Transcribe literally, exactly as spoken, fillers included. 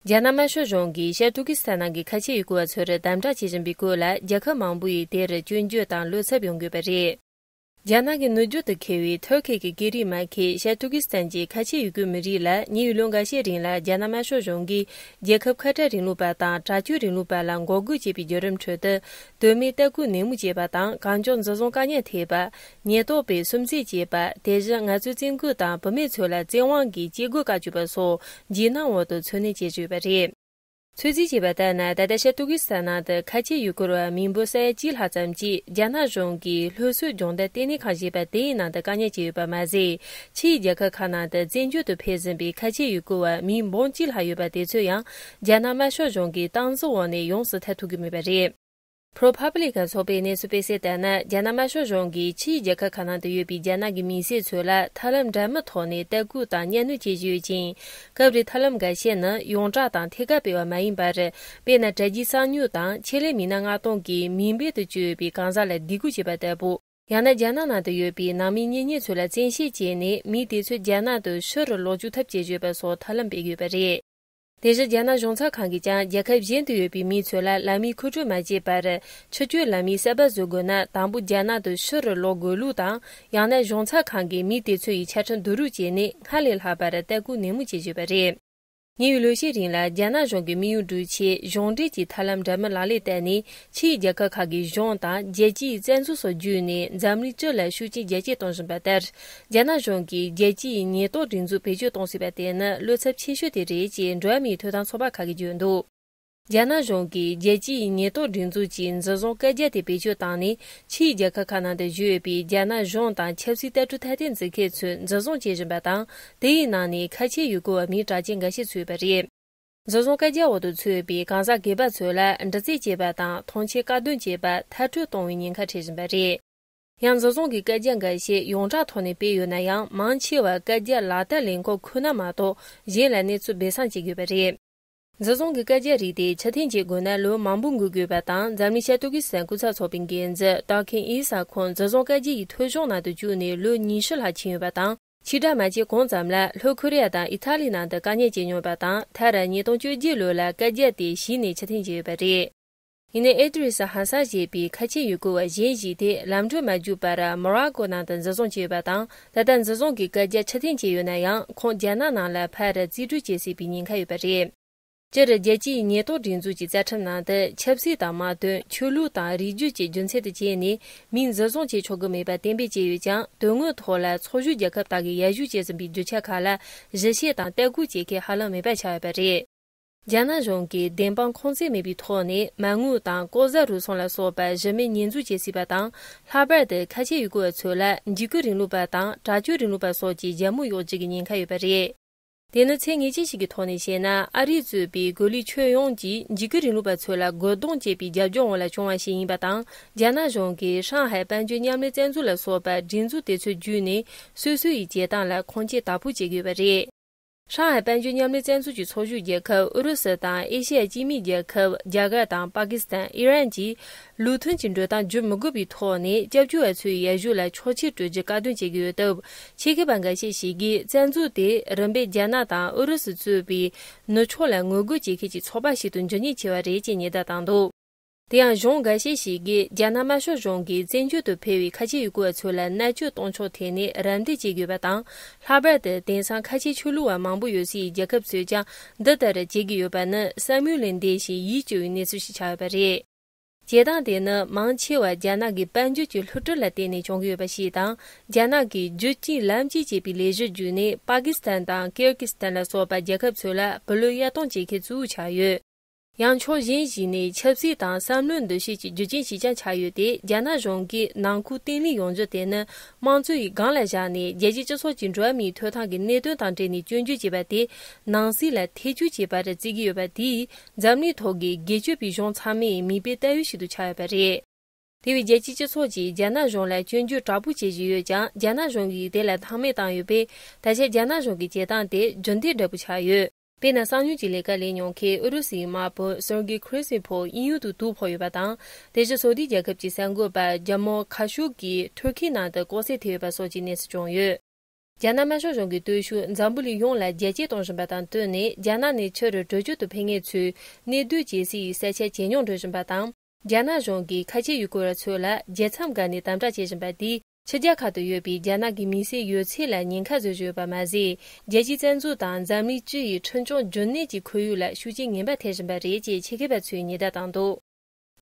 རྒྱ་ནག་དམར་ཤོག་གཞུང་གིས་ཤར་ཏུར་ཀི་སི་ཐན་ནང་གི་ཁ་ཆེ་ཡུལ་སྐོར་བ་ཚོར་དམ་དྲག་བྱེད་བཞིན་པའི་སྐོར་ལ། རྒྱལ་ཁབ་མང་པོ་ཡིས་དེར་སྐྱོན་བརྗོད་དང་བློ་འཚབ་ཡོང་གི་ཡོད་པ་རེད། རྒྱ་ནག་གི་ནུབ་རྒྱུད་དུ་འཁེལ་བའི་ཐུར་ཁེ་གི་སྐད་རིགས་མ་འཁྱེར་ཤར་ཏུར་ཀི་སི་ཐན་གྱི་ཁ་ཆེ་ཡུལ་སྐོར་མི་རིགས་ལ་ཉེ་བའི་ལོ་འགའ་ཤས་རིང་ལ་རྒྱ་ནག་དམར་ཤོག་གཞུང་གིས་རྒྱལ་ཁབ་ཁ་བྲལ་རིང་ལུགས་པ་དང་དྲག་སྤྱོད་རིང་ལུགས་པ་ལ་འགོག་རྒོལ་བྱེད་པའི་བརྒྱུད་རིམ་ཁྲོད་དུ། དོན་མེད་ལྟ་སྐུལ་ནན་མོ་བྱས་པ་དང་། གང་མགྱོགས་འཛིན་བཟུང་བཀག་ཉར་ཐེབས་པ། ཉེན་རྟོག་པས་སུམ་བརྩེགས་བྱས་པ། དེ་བཞིན་ངལ་རྩོལ་བཙན་སྐུལ་དང་བུད་མེད་ཚོ་ལ་བཙན་དབང་གིས་སྐྱེ་སྒོ་བཀག་བཅུག་པ་སོགས་འཇིགས་སྣང་འོག་ཏུ་འཚོ་གནས་བྱེད་བཞིན་ཡོད་པ་རེད། ཚོད་རྩིས་བྱས་པ་ལྟར་ན། ད་ལྟ་ཤར་ཏུར་ཀི་སི་ཐན་ནང་དུ་ཁ་ཆེ་ཡུལ་སྐོར་བ་མི་འབོར་ས་ཡ་གཅིག་ལྷག་ཙམ་གྱིས་རྒྱ་ནག་གཞུང་གིས་སློབ་གསོའི་སྦྱོང་བརྡར་ལྟེ་གནས་ཁང་ཞེས་པ་དེའི་ནང་དུ་བཀག་ཉར་བྱས་ཡོད་པ་མ་ཟད། ཕྱིའི་རྒྱལ་ཁབ་ཁག་ནང་དུ་བཙན་བྱོལ་དུ་ཕེབས་ཟིན་པའི་ཁ་ཆེ་ཡུལ་སྐོར་བ་མི་འབུམ་གཅིག་ལྷག་ཡོད་པ་དེ་ཚོ་ཡང་རྒྱ་ནག་དམར་ཤོག་གཞུང་གི་སྟངས་འཛིན་འོག་ནས་ཡོངས་སུ་ཐར་ཐུབ་ཀྱི་མེད་པ་རེད། Propublica ཚོགས་པས་གནས་ཚུལ་སྤེལ་གསལ་ལྟར་ན། རྒྱ་ནག་དམར་ཤོག་གཞུང་གིས་ཕྱིའི་རྒྱལ་ཁབ་ཁག་ནང་དུ་ཡོད་པའི་རྒྱ་ནག་གི་མི་སེར་ཚོ་ལ་ཐབས་ལམ་འདྲ་མིན་ཐོག་ནས་ལྟ་སྐུལ་དང་གཉའ་གནོན་བྱེད་བཞིན་ཡོད་ཅིང་། སྐབས་རེ་ཐབས་ལམ་འགའ་ཤས་ནི་ཡོངས་གྲགས་དང་ཐད་ཀར་སྤེལ་བ་མ་ཡིན་པར། དཔེར་ན། དྲ་རྒྱའི་གསང་མྱུལ་དང་ཆེད་ལས་མི་སྣ་མངགས་གཏོང་གིས་མིང་འབོད་དུ་བཅོལ་བའི་གང་ཟག་ལ་སྡིགས་སྐུལ་བྱེད་པ་ལྟ་བུ། ཡང་ན། རྒྱ་ནག་ནང་དུ་ཡོད་པའི་ནང་མི་གཉེན་ཉེ་ཚོ་ལ་བཙན་ཤེད་བྱས་ནས་མི་དེ་ཚོ་རྒྱ་ནག་ཏུ་ཕྱིར་ལོག་བཅུག་ཐབས་བྱེད་བཞིན་པ་སོགས་ཐབས་ལམ་སྤེལ་གྱི་ཡོད་པ་རེད། དེ་བཞིན་རྒྱ་ནག་གཞུང་ཚབ་ཁང་གིས་ཀྱང་རྒྱལ་ཁབ་གཞན་དུ་ཡོད་པའི་མི་ཚོ་ལ་ལམ་ཡིག་མཁོ་སྤྲོད་མ་བྱས་པར། ཕྱི་སྐྱོད་ལམ་ཡིག་གསར་པ་བཟོ་དགོས་ན། དང་པོ་རྒྱ་ནག་ཏུ་ཕྱིར་ལོག་དགོས་ལུགས་དང་། ཡང་ན་གཞུང་ཚབ་ཁང་གིས་མི་དེ་ཚོ་ཡི་ཆ་འཕྲིན་བསྡུ་རུབ་བྱས་ནས་སྔར་ལས་ལྷག་པར་ལྟ་སྐུལ་ནན་མོ་བྱེད་བཞིན་པ་རེད། ཉེ་བའི་ལོ་ཤས་རིང་ལ་རྒྱ་ནག་གཞུང་གིས་དམིགས་ཡུལ་འདྲ་བྱས་གཞུང་འབྲེལ་གྱི་ཐབས་ལམ་འདྲ་མིན་ལག་ལེན་བསྟར་ནས། ཕྱིའི་རྒྱལ་ཁབ་ཁག་གི་གཞུང་དང་རྒྱལ་སྤྱིའི་བཙན་འཛུལ་སོགས་བརྒྱུད་ནས་འཛམ་གླིང་སྤྱི་ལ་ཤུགས་རྐྱེན་རྒྱ་སྐྱེད་གཏོང་བཞིན་པ་ལྟར། རྒྱ་ནག་གཞུང་གིས་རྒྱལ་སྤྱིའི་ཉེན་རྟོག་སྒྲིག་འཛུགས་བེད་སྤྱོད་གཏོང་སྲིད་པ་དེ་ནི་བློ་འཚབ་ཆེ་ཤོས་དེ་རེད་ཅེས་འགྲོ་བ་མིའི་ཐོབ་ཐང་ཚོགས་པ་ཁག་གིས་བརྗོད་འདུག་རྒྱ་ནག་གཞུང་གིས་རྒྱལ་སྤྱིའི་ཉེན་རྟོག་སྒྲིག་འཛུགས་ཀྱི་འཛིན་བཟུང་བཀའ་རྒྱ་དེ་བེད་སྤྱོད་བཏང་ནས། ཕྱིའི་རྒྱལ་ཁབ་ཁག་ནང་དུ་བཞུགས་ཡོད་པའི་རྒྱ་ནག་གཞུང་དང་ཆབ་སྲིད་ལྟ་གྲུབ་ཐ་དད་འཛིན་མཁན་ཚོས་འཛིན་བཟུང་བྱེད་བཞིན་པ་དང་། དེའི་ནང་ནས་ཁ་ཆེ་ཡུལ་སྐོར་བ་མིའི་གྲགས་ཅན་འགའ་ཤས་ཚུད་ཡོད་པ་རེད། འཛིན་བཟུང་བཀའ་རྒྱ་འོག་ཏུ་ཚུད་ཡོད་པའི་གང་ཟག་སྒེར་པ་ཚོ་ལ་འདྲི་རྩད་བྱེད་པ་དང་། ཐོངས་མཆན་བཀག་སྡོམ་བྱེད་པ། མཐར་སྐྲོད་གཏོང་བའི་ཉེན་ཁ་འཕྲད་བཞིན་པ་རེད། ཡང་། འཛིན་བཟུང་གི་བཀའ་རྒྱ་འགའ་ཤས་ཡོངས་གྲགས་ཐོག་ནས་སྤེལ་ཡོད་ན་ཡང་། མང་ཆེ་བ་བཀའ་རྒྱ་ལག་བསྟར་ལེན་སྐབས་ཁུར་ན་མ་གཏོགས། གཞན་ལ་གནས་ཚུལ་སྦས་གསང་བྱེད་དགོས་པ་རེད། འཛིན་བཟུང་གི་བཀའ་རྒྱ་རིགས་དེ་ཕྱིར་འཐེན་བྱེད་དགོས་ན་ལོ་མང་པོ་འགོར་དགོས་པ་དང་། འཛམ་གླིང་ཤར་ཏུར་ཀི་སི་ཐན་སྐུ་ཚབ་ཚོགས་པའི་འགན་འཛིན་ཏོ་ཁིན་ཨི་ས་ཁོང་འཛིན་བཟུང་བཀའ་རྒྱ་ཡི་ཐོ་གཞུང་ནང་དུ་བཅུག་ནས་ལོ་ཉི་ཤུ་ལྷག་ཕྱིན་ཡོད་པ་དང་། ཕྱིར་བསྒྲགས་མ་བྱས་གོང་ཙམ་ལ། ལྷོ་ཁོ་རེ་ཡ་དང་ཨི་ཐ་ལི་ནང་དུ་དཀའ་ཉེན་བྱེད་མྱོང་བ་དང་། མཐར་ཉིས་སྟོང་བཅོ་བརྒྱད་ལོ་ལ་བཀའ་རྒྱ་དེ་གཞི་ནས་ཕྱིར་འཐེན་བྱས་ཡོད་པ་རེད། ཡིན་ནའི། ཨེ་དྲི་སི་ཧ་སན་ཞེས་པའི་ཁ་ཆེ་ཡུལ་སྐོར་བ་གཞན་ཞིག་དེ་ལམ་འགྲོ་མ་བརྒྱུད་པར་མོ་རོ་ཀོ་ནང་དུ་འཛིན་བཟུང་བྱས་ཡོད་པ་དང་། ད་ལྟ་འཛིན་བཟུང་གི་བཀའ་རྒྱ་ཕྱིར་འཐེན་བྱས་ཡོད་ན་ཡང་། ཁོང་རྒྱ་ནག་ནང་ལ་ཕར་རྩིས་སྤྲོད་བྱེད་སྲིད་པའི་ཉེན་ཁ་ཡོད་པ་རེད། སྤྱིར། རྒྱལ་སྤྱིའི་ཉེན་རྟོག་སྒྲིག་འཛུགས་ཀྱི་རྩ་ཁྲིམས་ནང་དུ། ཆབ་སྲིད་དང་དམག་དོན། ཆོས་ལུགས་དང་རིགས་རྒྱུད་ཀྱི་རྒྱུ་མཚན་དུ་བྱས་ནས་མིའི་འཛིན་བཟུང་བྱེད་ཆོག་གི་མེད་པ་གཏན་འབེབས་བྱས་ཡོད་ཀྱང་། དོན་དངོས་ཐོག་ལ་ཚོགས་ཞུགས་རྒྱལ་ཁབ་དག་གིས་ཡར་ཞུ་བྱེད་བཞིན་པའི་རྒྱུ་ཆ་ཁག་ལ་གཞི་བྱེད་དང་ལྟ་སྐུལ་བྱེད་མཁན་ཧ་ལམ་མེད་པ་ཆགས་ཡོད་པ་རེད། རྒྱ་ནག་གཞུང་གིས་བདེན་དཔང་ཁུངས་བཙན་མེད་པའི་ཐོག་ནས་མ་དངུལ་དང་ལྐོག་ཟ་རུལ་སུངས་ལ་སོགས་པ་གཞི་མེད་ཉེས་འཛུགས་བྱེད་སྲིད་པ་དང་། ལྷག་པར་དུ་ཁ་ཆེ་ཡུལ་སྐོར་བ་ཚོ་ལ་འཇིགས་སྐུལ་རིང་ལུགས་པ་དང་དྲག་སྤྱོད་རིང་ལུགས་པ་སོགས་ཀྱི་རྒྱལ་མོ་གཡོག་བྱེད་ཀྱི་ཉེན་ཁ་ཡོད་པ་རེད། དེ་ནི་ཚད་ངེས་ཅན་ཞིག་གི་ཐོག་ནས་བཤད་ན། ཨ་རིས་གཙོས་པའི་གོ་ལའི་ཁྱོན་ཡོངས་ཀྱིས་འཇིགས་སྐུལ་རིང་ལུགས་པ་ཚོ་ལ་རྒོལ་རྡུང་བྱེད་པའི་རྒྱབ་ལྗོངས་འོག་ལ་བྱུང་བ་ཞིག་ཡིན་པ་དང་། རྒྱ་ནག་གཞུང་གིས་ཧྲང་ཧའེ་དཔལ་འབྱོར་མཉམ་ལས་བཙན་འཛུལ་ལ་སོགས་པ་སྒྲིག་འཛུགས་དེ་ཚོ་བརྒྱུད་ནས་སོ་སོ་ཡི་བྱེད་སྟངས་ལ་ཁུངས་སྐྱེལ་དག་པོ་བྱེད་དགོས་པ་རེད། ཧྲང་ཧའེ་དཔལ་འབྱོར་མཉམ་ལས་བཙན་འཛུལ་གྱི་ཚོགས་ཞུགས་རྒྱལ་ཁབ་ཨུ་རུ་སུ་དང་། ཨེ་ཤེ་ཡ་སྤྱི་མིའི་རྒྱལ་ཁབ་རྒྱ་གར་དང་པ་ཀི་སི་ཐན། ཨི་རན་གྱིས་ལུགས་མཐུན་གྱི་འགྲོ་སྟངས་བརྒྱུད་མི་དགོས་པའི་ཐོག་ནས་སྐྱབས་བཅོལ་བ་ཚོའི་ཡར་ཞུ་ལ་ཆོག་མཆན་སྤྲོད་རྒྱུ་བཀག་སྡོམ་བྱེད་ཀྱི་ཡོད་སྟབས། ཆེད་མཁས་པ་འགའ་ཤས་ཤིག་གིས་བཙན་འཛུལ་དེ་རིམ་པས་རྒྱ་ནག་དང་ཨུ་རུ་སུ་གཙོས་པའི་ནུབ་ཕྱོགས་ལ་ངོ་རྒོལ་བྱེད་མཁན་གྱི་ཚོགས་པ་ཞིག་ཏུ་འགྱུར་ཉེན་ཆེ་བ་རེད་ཅེས་ཉེན་བརྡ་བཏང་འདུག་དེ་ཡང་གཞུང་འགའ་ཤས་ཤིག་གིས་རྒྱ་ནག་དམར་ཤོག་གཞུང་གིས་བཙན་བྱོལ་དུ་ཕེབས་པའི་ཁ་ཆེ་ཡུལ་སྐོར་བ་ཚོ་ལ་མནར་གཅོད་གཏོང་ཕྱོགས་ཐད་ནས་རམ་འདེགས་བྱེད་དགོས་པ་དང་། ལྷག་པར་དུ་དེང་སང་ཁ་ཆེ་ཆོས་ལུགས་པ་མང་པོ་ཡོད་སའི་རྒྱལ་ཁབ་ཚོས་ཀྱང་འདི་ལྟར་བྱེད་ཀྱི་ཡོད་པ་ནི་བསམ་ཡུལ་ལས་འདས་ཤིང་ཡིད་སྐྱོ་བའི་གནས་ཚུལ་ཞིག་ཆགས་ཡོད་པ་རེད། བྱེད་སྟངས་དེ་ནི་མང་ཆེ་བ་རྒྱ་ནག་གི་དཔལ་འབྱོར་གྱི་ལྷུ་སྒྲིལ་ལ་བརྟེན་ནས་བྱུང་གི་ཡོད་པ་ཞིག་དང་། རྒྱ་ནག་གིས་རྒྱུད་གཅིག་ལམ་གཅིག་ཅེས་པའི་ལས་གཞི་བརྒྱུད་ནས་པ་ཀི་སི་ཐན་དང་ཀིར་ཀི་སི་ཐན་ལ་སོགས་པ་རྒྱལ་ཁབ་ཚོ་ལ་བུ་ལོན་གཡར་གཏོང་བྱེད་མཁན་གཙོ་བོ་ཆགས་ཡོད། ཡང་ཕྱོགས་གཞན་ཞིག་ནས་ཆབ་སྲིད་དང་བསམ་བློའི་འདུ་ཤེས་ཀྱི་རྒྱུ་རྐྱེན་ཞིག་ཀྱང་ཆགས་ཡོད་དེ། རྒྱ་ནག་གཞུང་གིས་ནང་ཁུལ་བརྟན་ལྷིང་ཡོང་རྒྱུ་དེ་ནི་དམངས་གཙོ་ཡི་སྒང་ལ་བཞག་ནས་རྒྱལ་སྤྱིའི་སྤྱི་ཚོགས་ཀྱི་འགྲོ་བ་མིའི་ཐོབ་ཐང་གི་གནད་དོན་དང་འབྲེལ་ནས་སྐྱོན་བརྗོད་བྱས་པ་དེ་ནང་སྲིད་ལ་ཐེ་བྱུས་བྱས་པར་བརྩི་གི་ཡོད་པ་དེས། འཛམ་གླིང་ཐོག་གི་སྒེར་གཅོད་པའི་གཞུང་ཚང་མའི་མིག་དཔེ་ལྟ་བུ་ཞིག་ཏུ་ཆགས་ཡོད་པ་རེད། དེ་བས་རྒྱལ་སྤྱིའི་སྤྱི་ཚོགས་ཀྱིས་རྒྱ་ནག་གཞུང་ལ་སྐྱོན་བརྗོད་དྲག་པོ་བྱེད་བཞིན་ཡོད་ཀྱང་། རྒྱ་ནག་གཞུང་གིས་དེ་ལ་སྣང་མེད་བཏང་ཡོད་པས། ད་ཆ་རྒྱ་ནག་གཞུང་གི་བྱེད་སྟངས་དེ་རྒྱུན་ལྡན་འདྲ་པོ་ཆགས་ཡོད། དཔེར་ན། གསང་མྱུལ་གྱི་ལས་ཀ་ལས་མྱོང་མཁན་ཨུ་རུ་སུའི་དམག་དཔོན་སེར་གི་ཁི་རི་སི་ཕོ་དབྱིན་ཡུལ་དུ་དུག་ཕོག་ཡོད་པ་དང་། དེ་བཞིན་སོ་ཏི་རྒྱལ་ཁབ་ཀྱི་གསར་འགོད་པ་ཇ་མོ་ཁ་ཤུ་གི་ཐུར་ཁེའི་ནང་དུ་ལྐོག་བསད་ཐེབས་ཡོད་པ་སོགས་ཀྱི་གནས་ཚུལ་བྱུང་ཡོད། རྒྱ་ནག་དམར་ཤོག་གཞུང་གི་སྟོབས་ཤུགས་འཛམ་བུ་གླིང་ཡོངས་ལ་རྒྱ་སྐྱེད་གཏོང་བཞིན་པ་དང་བསྟུན་ནས། རྒྱ་ནག་ནས་ཕྱིར་བྲོས་བྱོལ་དུ་ཕེབས་མཁན་ཚོས་གནས་སྡོད་བྱེད་སའི་ས་ཆ་ཇེ་ཉུང་འགྲོ་བཞིན་པ་དང་། རྒྱ་ནག་གཞུང་གིས་ཁ་ཆེ་ཡུལ་སྐོར་བ་ཚོ་ལ་རྒྱལ་མཚམས་བརྒལ་ནས་དམ་དྲག་བྱེད་བཞིན་པ་འདིས། ཕྱི་རྒྱལ་ཁག་ཏུ་ཡོད་པའི་རྒྱ་ནག་གི་མི་སེར་ཡོད་ཚད་ལ་ཉེན་ཁ་བཟོ་བཞིན་ཡོད་པ་མ་ཟད། རྒྱལ་སྤྱིའི་བཙན་འཛུལ་དང་འཛམ་གླིང་སྤྱི་ཡི་འཕྲིན་སྐྱོང་རྒྱུན་གནས་ཀྱི་ཁོར་ཡུག་ལ་ཤུགས་རྐྱེན་ངན་པ་ཐེབས་བཞིན་པ་རེད་ཅེས་ཆེད་མཁས་པ་ཚོས་ཉེན་བརྡ་བཏང་འདུག